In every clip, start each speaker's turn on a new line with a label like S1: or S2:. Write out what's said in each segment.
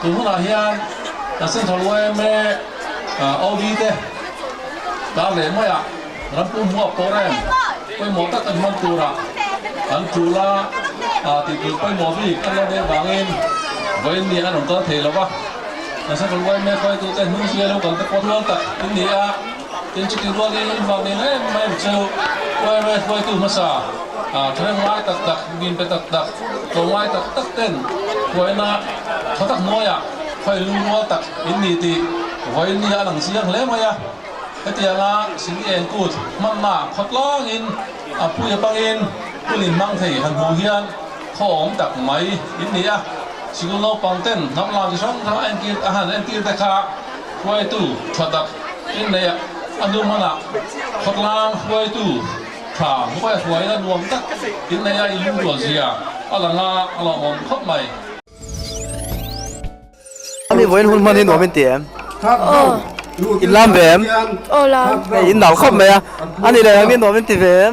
S1: Tun hunah hian Central yma OD te tar leh maiah rampum huap program pawimawh tak an hman turah an tul a, tih tur pawimawh bik an lo neih vangin vawiin ni an rawn kal thei lo va. Central yma hruaitute hnung zia lo kal te pawh rual tak an ni a, tin chuti rualin vang nei em em chu yma hruaitu hmasa thahnem ngai tak tak, min pe tak tak, tlawm ngai tak tak ten huaina tha tak hnuaiah khawi lungrual tak in ni tih vawiin ni a lang chiang hle mai a. Hetianga Sini eng kut hmanna khawtlangin a pui a pangin hun in hmang thei han hmuh hian khawawm tak mai in ni a. Sikul naupang ten hnam lam chi hrang hrang a entir a han entir te kha hruaitu tha tak in nei a, a hnu hmanah khawtlang hruaitu tha hnuaia hruaina nuam tak in nei a, i lungrual zia a lang a, a lawmawm khawp mai.
S2: Ani vawiin hun hman hi nuam in ti em?
S3: Aw.
S2: In lam ve em?
S3: Aw lam.
S2: Hei in nau khawp mai a. Ani leh engin nuam in ti ve em?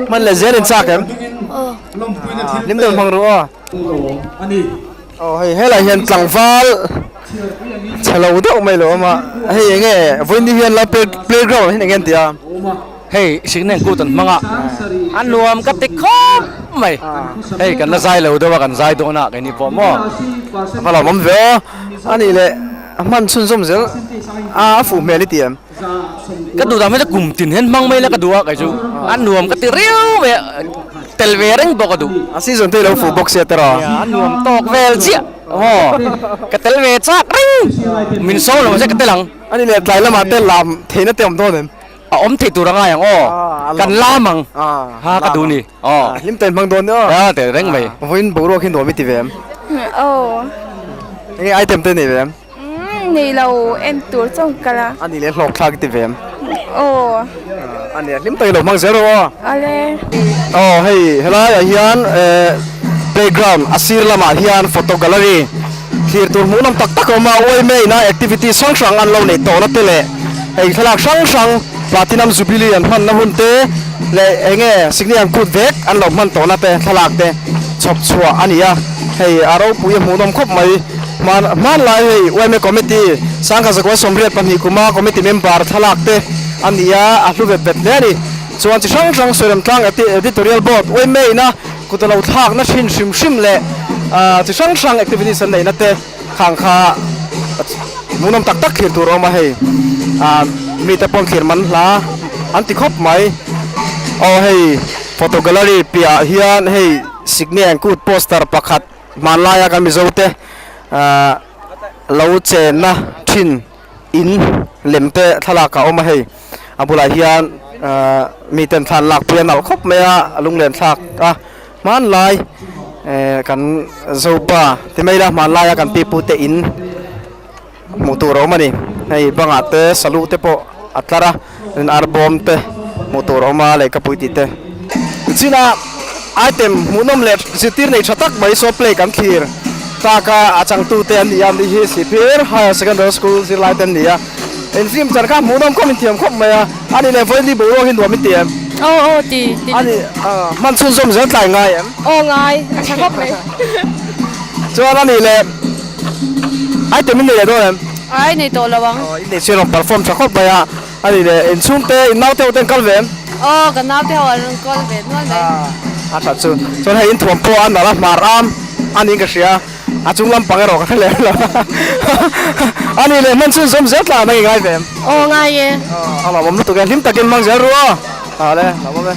S2: Hman leh zel in chak em?
S3: Aw.
S2: Lim deuh hmang ru aw. Aw hei helai hian tlangval chhe lo deuh mai lo awm a. Hei enge vawiin ni hian la playground hian enge an ti a?
S4: Hei signal kut an hmang a, a nuam ka ti khawp mai. Hei kan la zai lo deuh a, kan zai dawn a keini pawh maw.
S2: A va lawmawm ve aw. A nih leh a hman chhunzawm zel a, a fuh hmel i ti em?
S4: Ka duh dan hmel chu kum tin hian hmang mai la ka duh a kei chu a nuam ka ti riau mai a, tel ve reng pawh ka duh.
S2: A season te i lo fuh bawk sia tiraw?
S4: A nuam tawk vel chiah maw, ka tel ve chak reng, min sawm lo mahse ka tel ang.
S2: A nih leh tlai lamah te lam theihna te awm dawn em?
S4: A awm thei tur a ngai ang aw, kan lam ang ha ka duh ni aw.
S2: Hlim tawi hmang dawn ni aw.
S4: A teh reng mai.
S2: Vawiin boruak hi nuam i ti ve em?
S3: Aw.
S2: Enge item te nei ve em?
S3: Nei lo en tur chauh ka la.
S2: A nih leh hlawk thlak i ti ve em?
S3: Aw.
S2: A nih hlim tawi lo hmang zel rawh aw.
S3: Ale.
S2: Aw hei helaiah hian eh. playground a sir lamah hian photo gallery thlir tur hmuh nawm tak tak a awm a yma ina activity hrang hrang an lo neih tawhna te leh hei thlalak hrang hrang platinum jubilee an hmanna hun te leh eng nge sikni an kut vek an lo hman tawhna te thlalak te chhawp chhuah a ni a hei a ropui a hmuh nawm khawp mai hman hmanlai hei yma committee sangkhat zakua 82 kuma committee member thlalak te a ni a a hlu vet vet hle a ni. Chuan chi hrang hrang sawiram tlang editorial board yma ina kut a lo thlakna hrin hrim hrim leh chi hrang hrang activities an neihna te khang kha hmuhnawm tak tak thlir tur a awm a hei mite pawn thlir man hla an ti khawp mai aw hei photo gallery piahah hian hei sikni an kut poster pakhat hmanlaia kan mizo te lo chenna thin in lem te thlalak a awm a hei. A bulah hian ahh miten thlan lak pui a nalh khawp mai a a lunglen thlak a hmanlai ehh kan zopa ti mai ila hmanlai a kan pipu te in hmuh tur a awm a ni hei bangah te salu te pawh a tlar a tin arbawm te hmuh tur a awm a lehkhapui tih te chin a item hmuhnawm leh zirtir nei tha tak mai saw play kan thlir tak a a changtu te an ni a ni hi Sihphir Higher Secondary School zirlai te an ni a. In film chan kha hmuhnawm khawp in thiam khawp mai a, a ni leh vawiin boruak hi nuam in ti em?
S3: Aw aw ti ti.
S2: A ni hman chhunzawm zel tlai ngai em?
S3: Aw ngai, a tha khawp mai.
S2: Chuan a ni leh item in nei leh dawn em?
S3: Ai nei tawh lo ang.
S2: Aw in nei chu rawn perform tha khawp mai a, a ni leh in chhungte in naute ho te an kal ve em?
S3: Aw ka naute ho an rawn kal ve nual mai.
S2: A tha chu, chuan hei in thuam pawh a nalh a hmar am a niin ka hria. A chung lampang erawh ka hre lem lo. A nih leh hman chhunzawm zel tlan a ngai ve em?
S3: Aw ngai e.
S2: A lawmawm lutuk e, hlim takin hmang zel ru aw. Ha le, lawmawm e.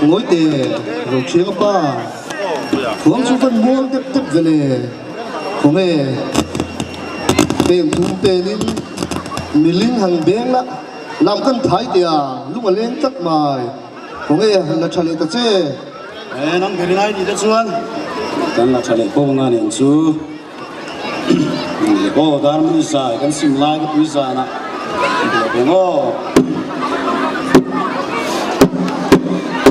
S5: Ngawite Rothianga pa khuang chu van mual dep dep ve le khawnge peng thum penin miling han beng la lam kan phai teh a lung a leng tlat mai khawnge la tha leh ta che.
S6: He nang ber inai tih te chuan kan la tha leh pawh nga nen chu. Aw Darmani zai kan sim lai ka pui zanah duh beng aw.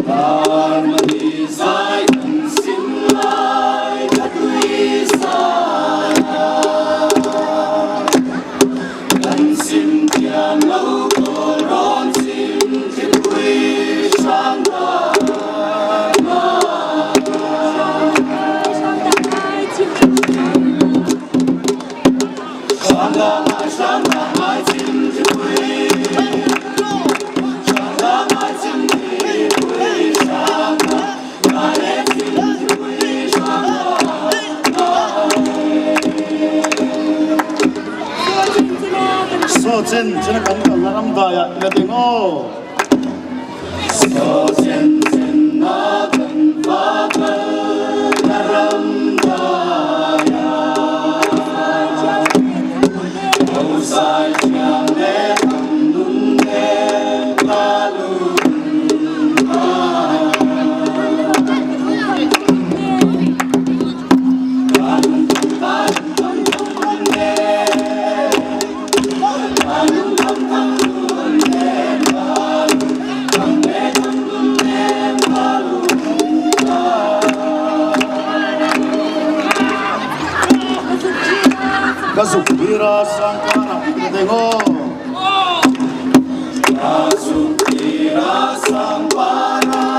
S6: Darmani zai kan sim lai ka tui zanah kan sim thiam lo kawl rawn chim thipui hrang Saw chen chen a kan kalna ram daiah ila ding aw. Saw chen chen a kan va kalna ram daiah Ho sai thiang leh ang nun nen ka lun a. Ka zuk tir a sangkar ah ka deng aw. Ka zuk tir a sangkar ah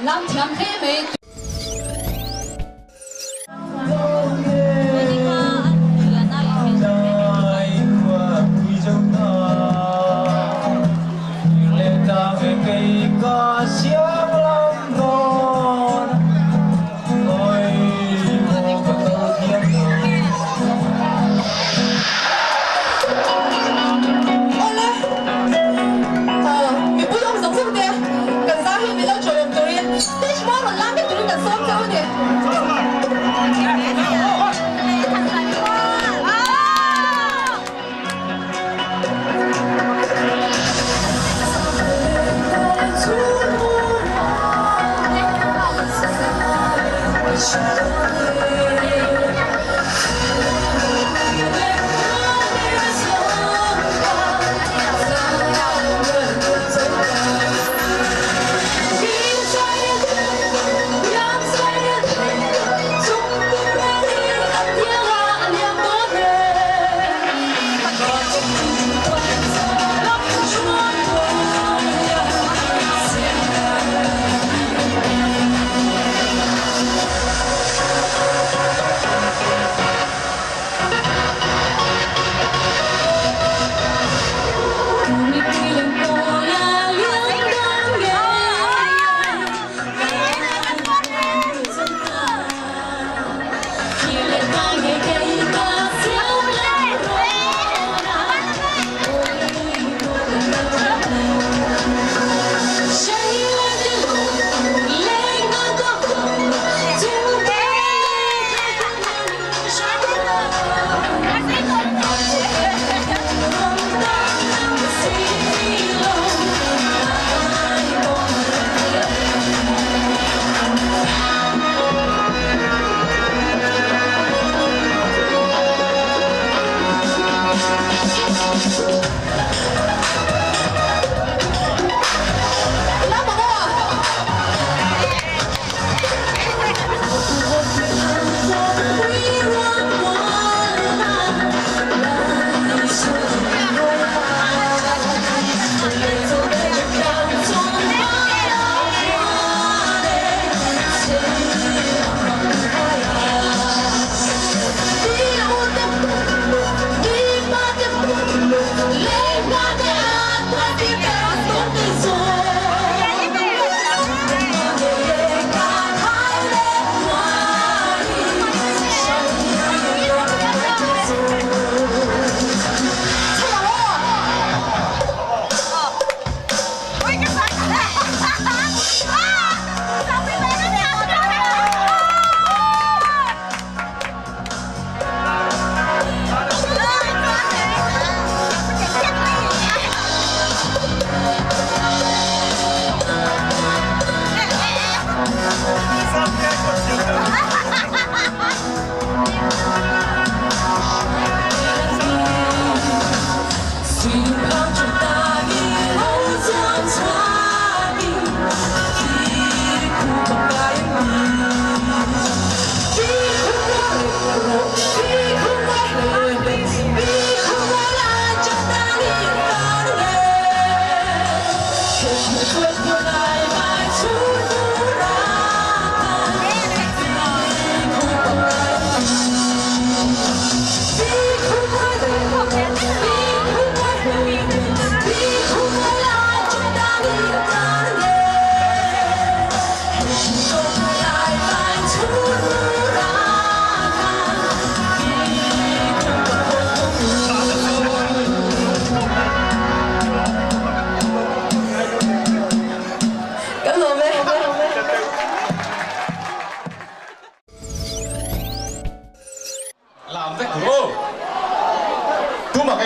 S7: Lam thiam hle mai.
S8: Awle, mipui awm zawk zawk te kan zar hi min lo chawiawm turin stage hma rawn lam vek turin kan sawm chauh a ni.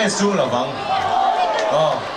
S9: en sung lovang aw.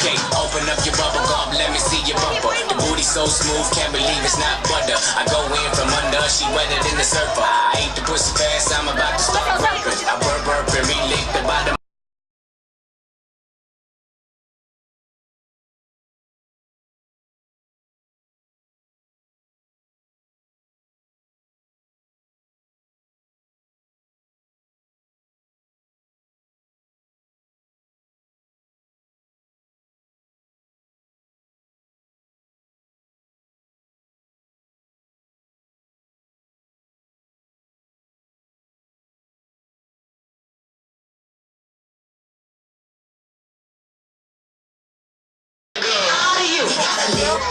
S10: Okay, open up your bubble gum, let me see your bumper. The booty so smooth, can't believe it's not butter. I go in from under, she wetter than the surfer. I ate the pussy fast, I'm about to start burping. I burp, burp, and relick the bottom.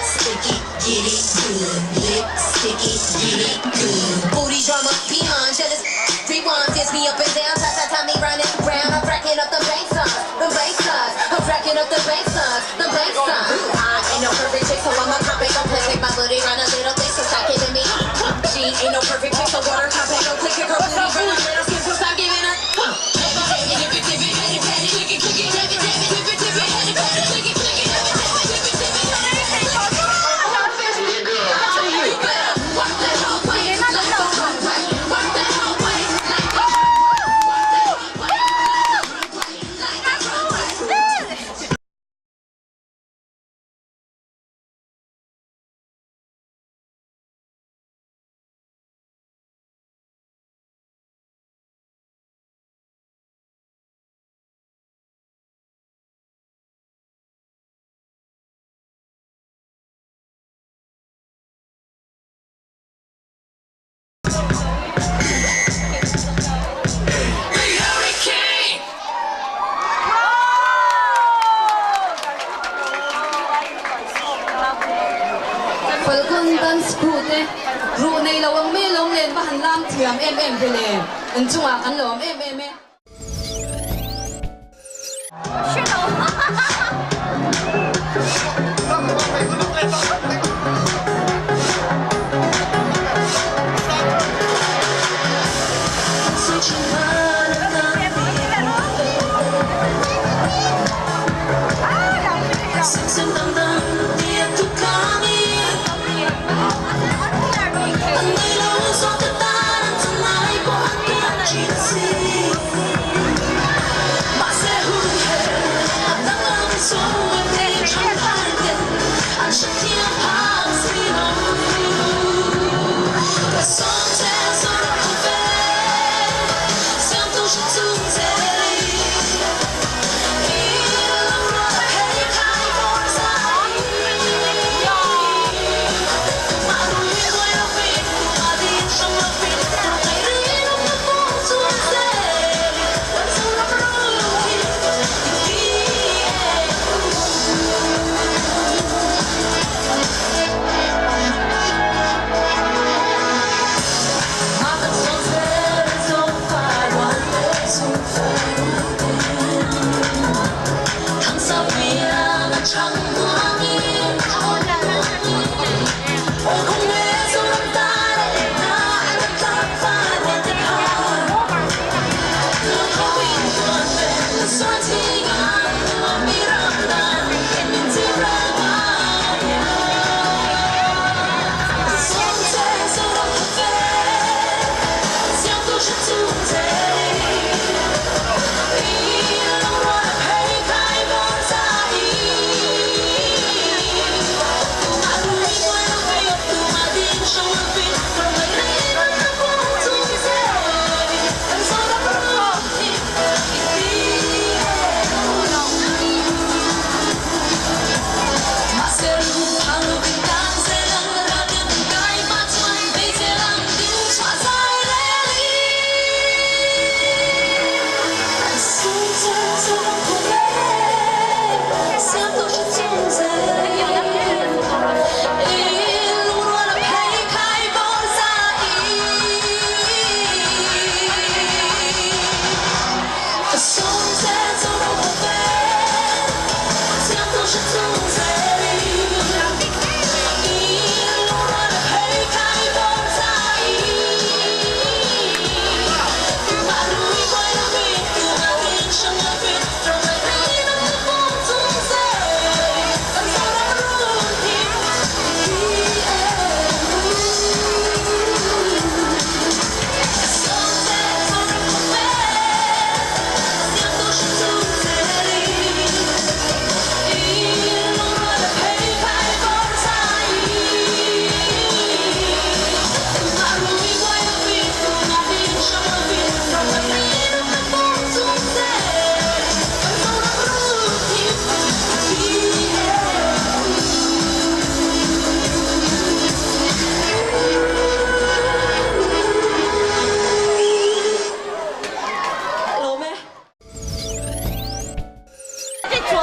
S11: Sticky, get it good. Lip sticky, get it good. Booty drama, behind, jealous. Rewind, dance me up and down. Ta ta ta me round and round. I'm racking up the bank signs, the bank signs. I'm racking up the bank signs, the bank signs. I ain't no perfect chick, so I'm a cop. Don't play. Take my booty round a little bit, so stop giving me. She ain't no perfect chick, so water cop. Don't click her booty round a little skin, so stop giving her.
S7: Falcon Dance Crew te ruh nei lo ang mai alawm len va han lam thiam em em ve le, an chungah kan lawm em em e.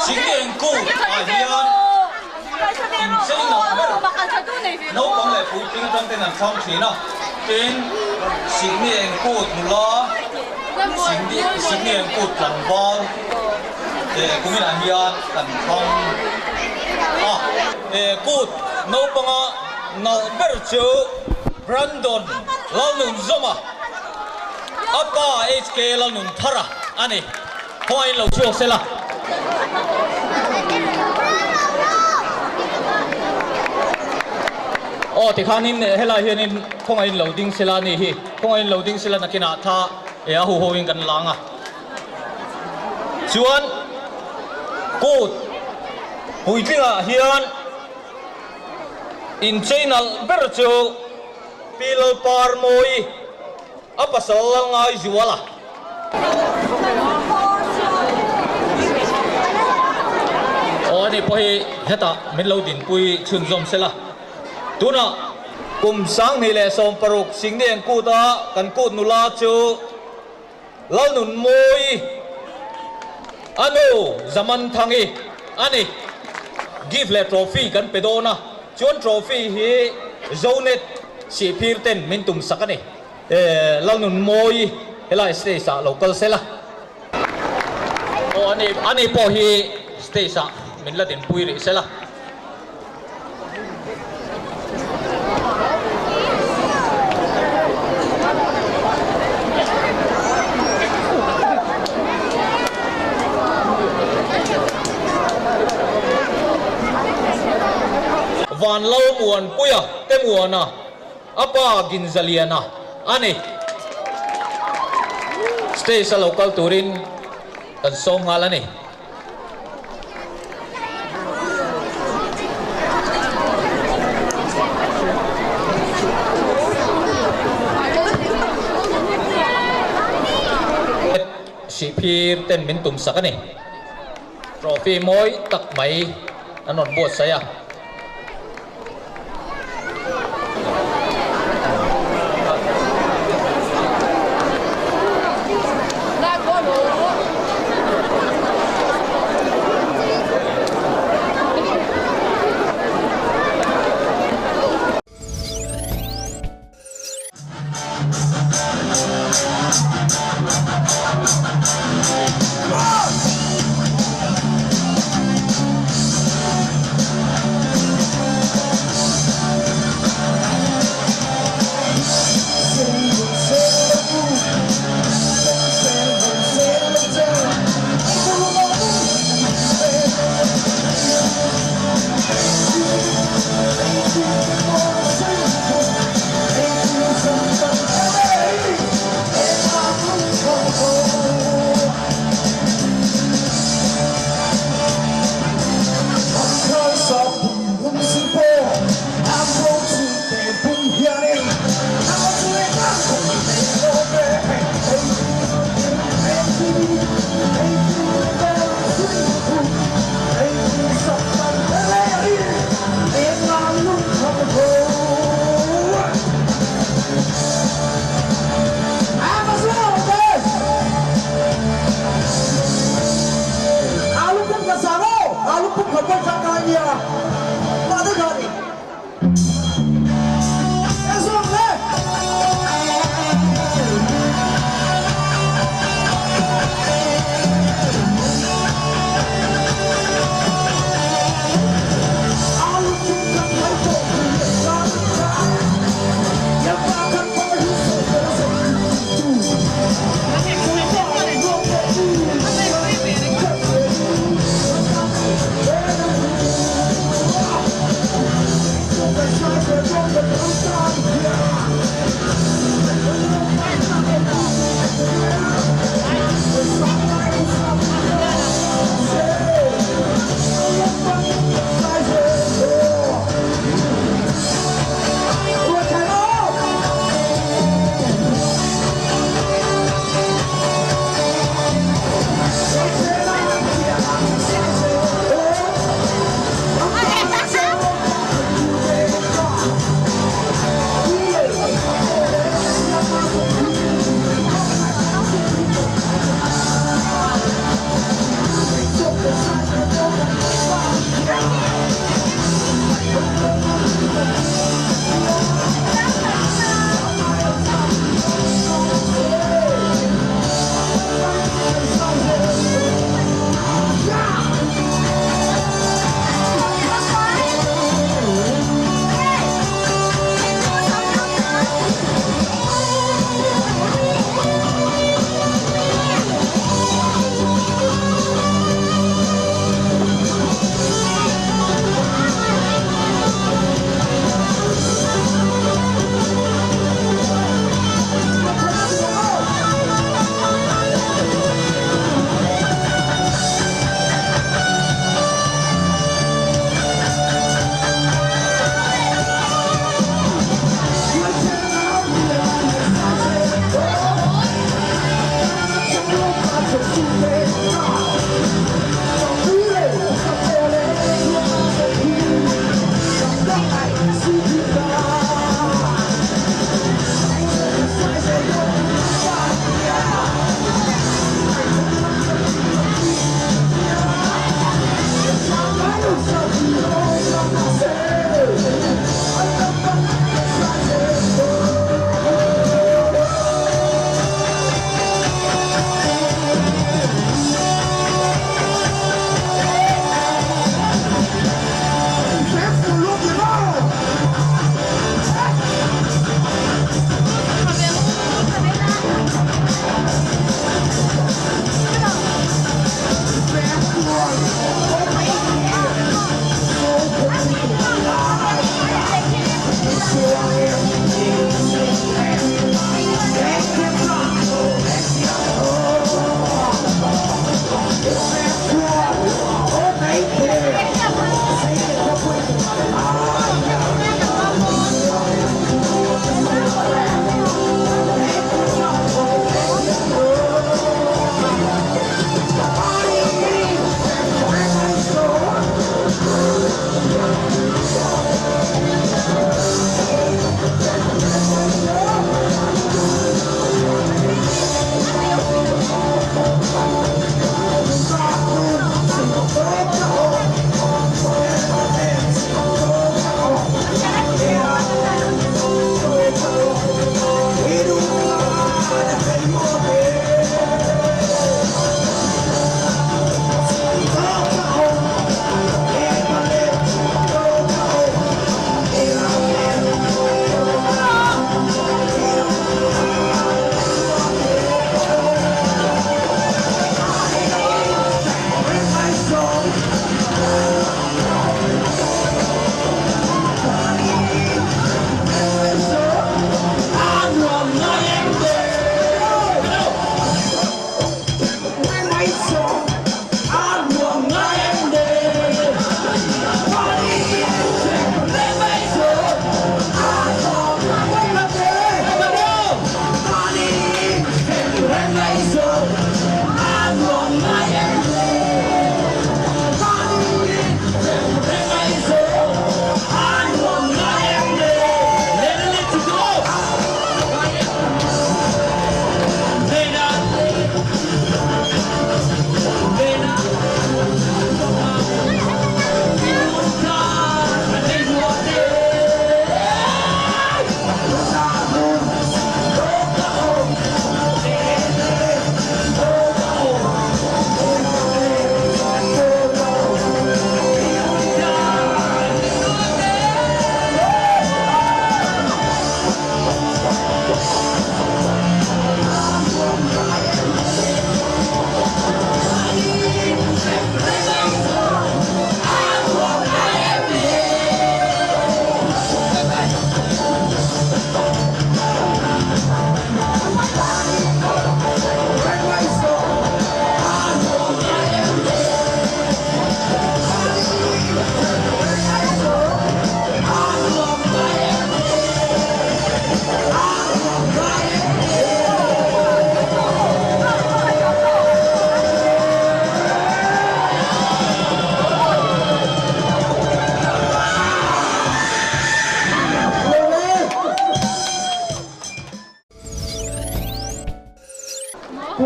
S9: Singeng Kut ah hian inchei loh ber naupang leh puitling atang ten an thlang thin a, tin Singeng Kut nula, Singeng Kut tlangval te kuminah hian kan thlang a. Kut naupanga nalh ber chu Brandon Lalnunzawma, a pa HK Lalnunthara a ni. Khawngaih in lo chhuak se la. Aw tikhanin helai hianin khawngaih in lo ding se la a ni hi. Khawngaih in lo ding se la nakinah tha e a huho in kan lang a. Chuan kut puitlingah hian inchei nalh ber chu Pi Lalparmawii A pasal lal ngai zual a. Aw ani pawh hi hetah min lo dinpui chhunzawm sela. Tunah kum 2016 Singni eng kut a kan kut nula chu Lalnunmawii a nu Zamanthangi a ni. Gift leh trophy kan pe dawn a. Chuan trophy hi Zonet Sihphir ten min tum sak a ni. Lalnunmawi helai stage ah lo kal sela. Aw ani ani pawh hi stage ah min la dinpui rih sela. Vanlalmuanpuia te muana a pa Ginzaliana a ni. Stage a lo kal turin kan sawm nghal a ni. Sihphir ten min tum sak a ni. Trophy mawi tak mai an rawn buatsaih a.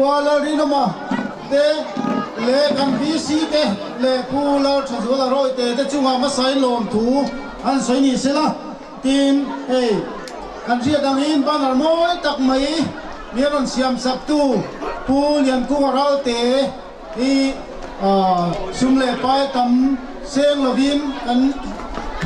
S12: Khua Lalrinawma te leh kan VC te leh Pu Lalthazuala Rawite te chungah hmasain lawmthu an sawi ni sela. Tin, hei kan hriat angin banner mawi tak mai mi a rawn siam saktu Pu Liankunga Ralte hi sum leh pai tam seng lovin kan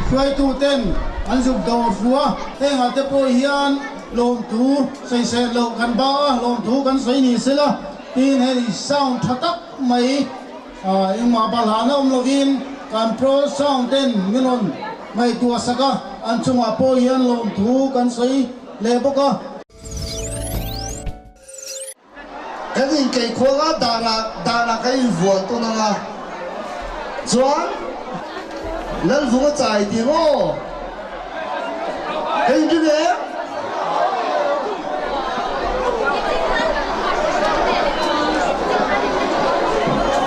S12: hruaituten an zuk dawr fu a, hengah te pawh hian lawmthu sawisel loh kan ba a, lawmthu kan sawi ni sela. Tin, hei sound tha tak mai. Engmah balhana awm lovin kan Pro Sound ten min rawn ngaihtuah sak a, an chungah pawh hian lawmthu kan sawi leh bawk a.
S5: Kan inkeikhuang a, darah darah kan invuan tawn ang a, chuan Lalvunga chai tih maw? Ka inring em?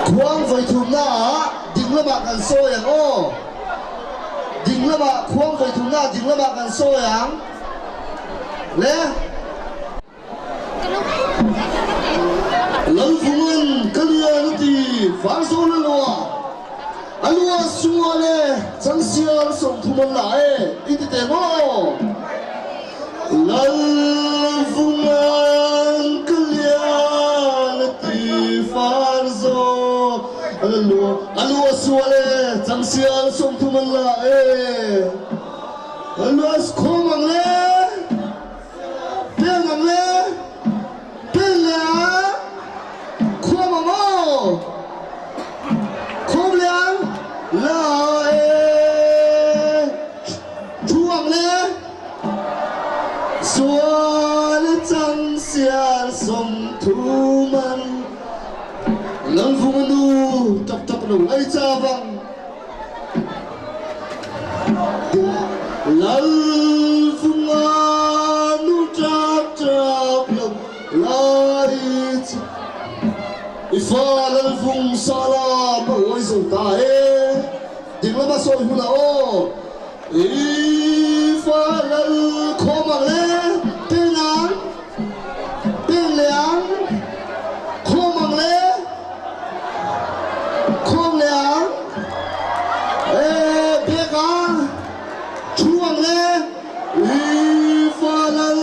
S5: Khuang vawithumna ah ding lamah kan sawi ang aw. Ding lamah khuang vawithumna ah ding lamah kan sawi ang. Le. Lalvungan ka lian a ti Varzo la lo a, a lu a sual e, changsial 30 an la e i ti teh maw? Lalvungan ka lian a ti Varzo la lo a, a lu a sual e, changsial 30 an la e, a lu a khawm ang le. Pen ang le, pen le a, khuam ang aw, khuam le ang, la e, thu ang le, sual chang sial 30 man, Lalvung a nu tap tap lo ai cha vang. Lalvunga nu tap tap lo lai chu I fa Lalvung sala ma uai zo ta e Ding lama sawi hun ah aw I fa Lal khawm ang le Pen ang Pen leh ang Khawm ang le Khawm leh ang e bek a thu ang le i fa lal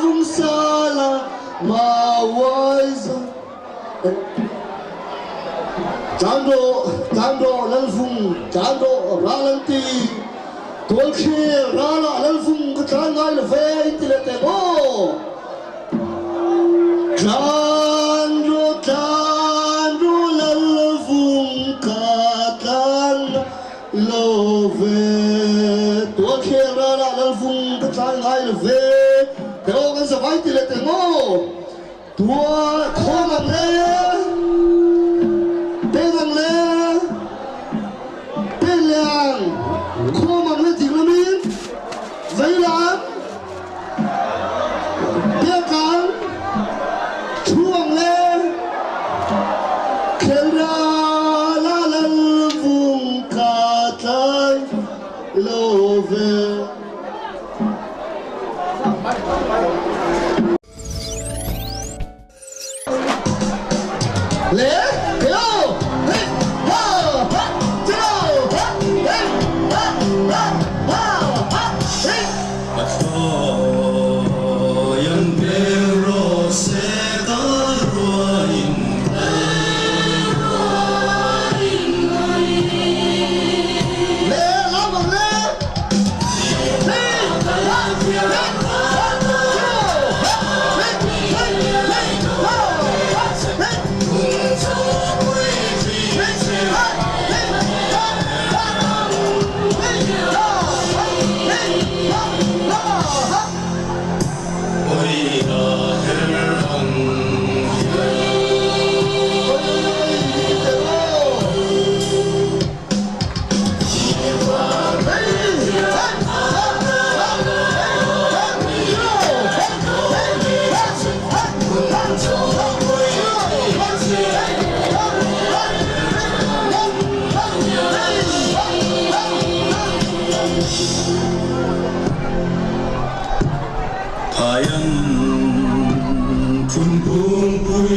S5: vung sala ma uai zo Tlan rawh tlan rawh lal vung tlan rawh ral an ti tual khel ralah lal vung ka tlan ngai lo ve in ti leh teh maw. Tlan ru tlan ru lal vung ka tlan lo ve Tual khel ralah lal vung ka tlan ngai lo ve Te aw kan zavai ti leh teh maw Tual khawm ang le Pen ang le Pen leh ang khawm ang le ding lamin Vei lam Biakang Thuang le Khelral a lal vung ka tlai lo ve. Le Keo He Ha Ha Chalo Ha He Ha Ha Ha Ha He.
S6: Pathlawi an bel rawh se kal ruaiin kal ruaiin mai.
S5: Le lam ang le He Ha He Ha Chalo Ha He He He Ha Ha He
S6: Phaian phun phungpui.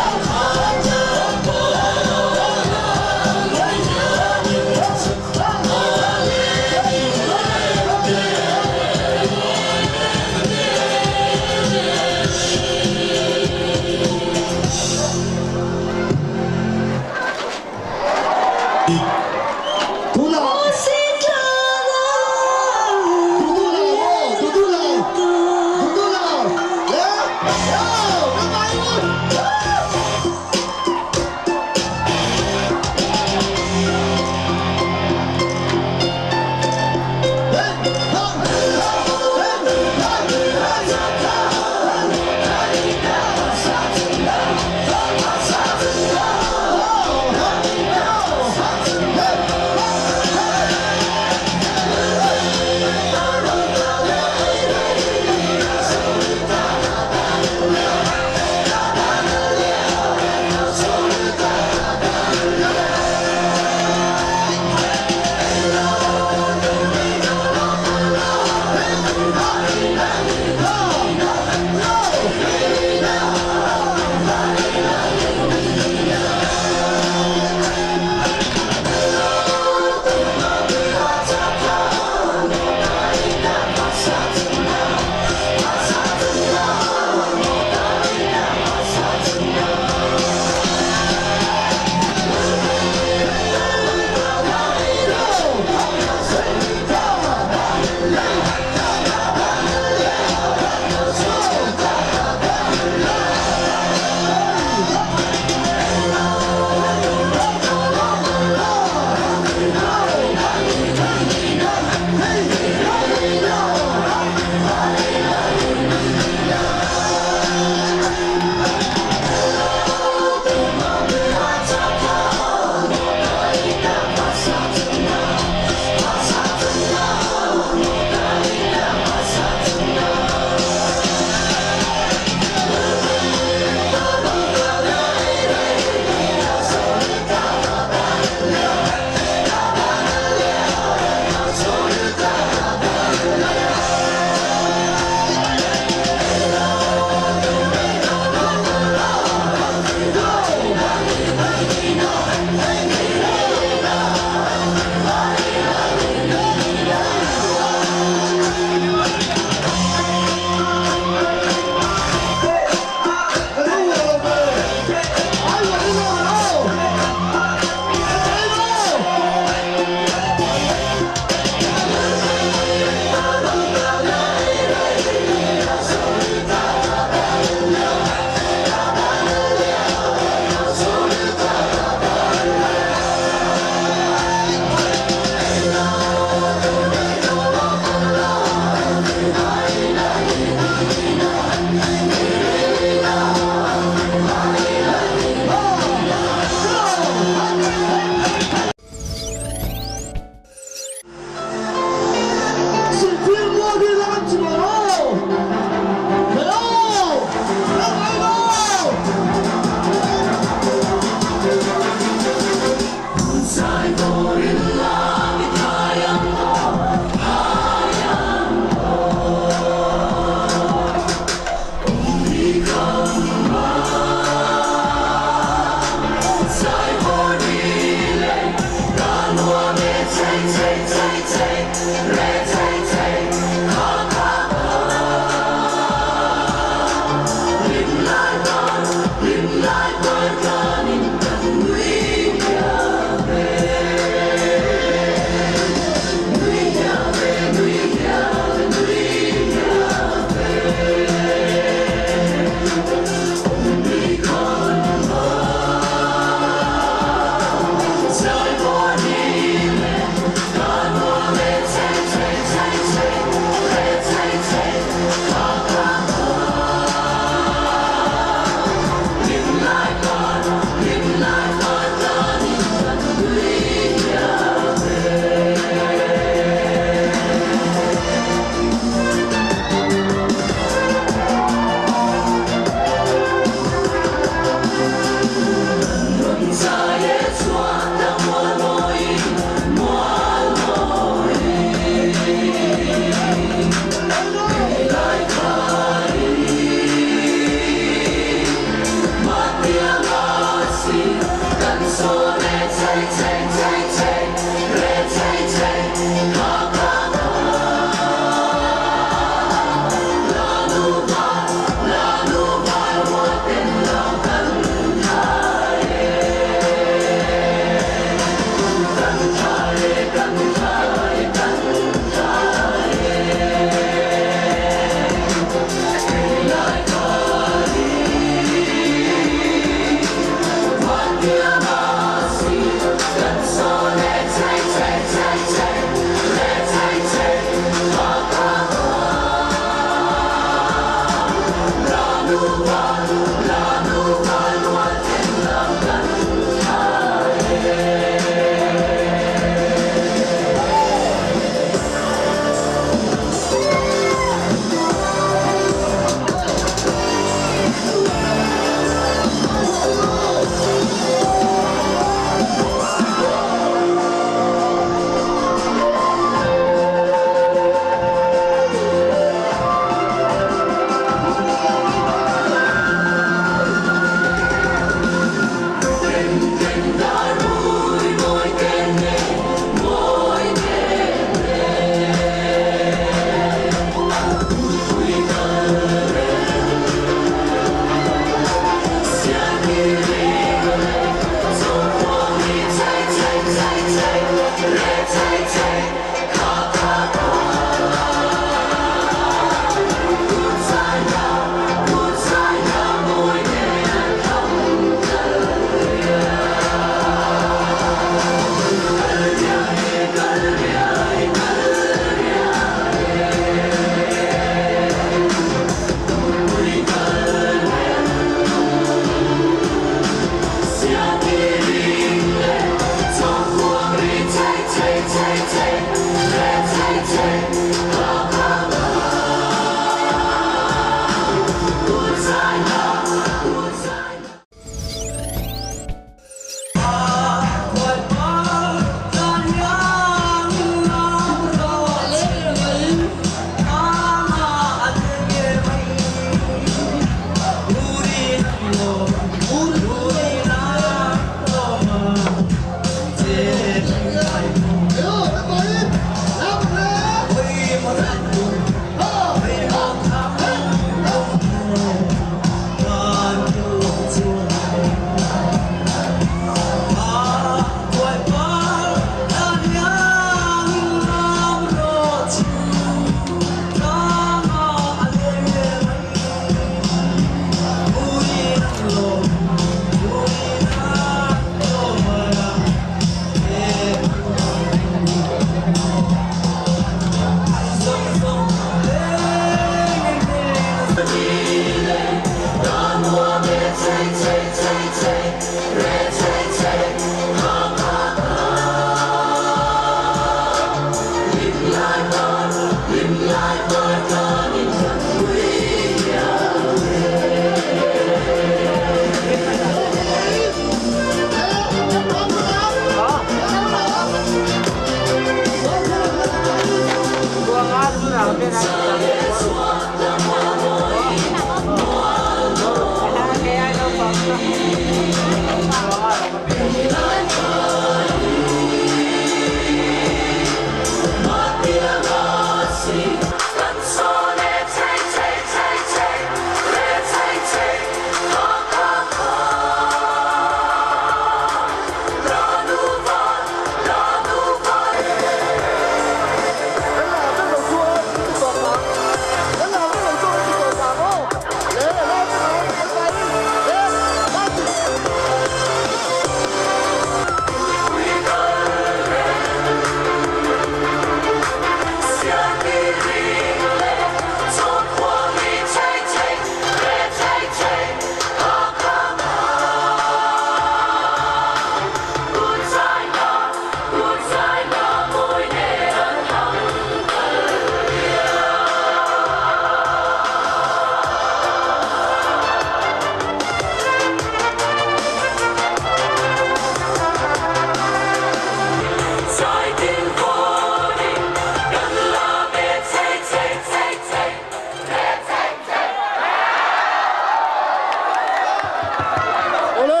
S12: Ole,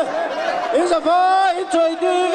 S12: in zava in chawi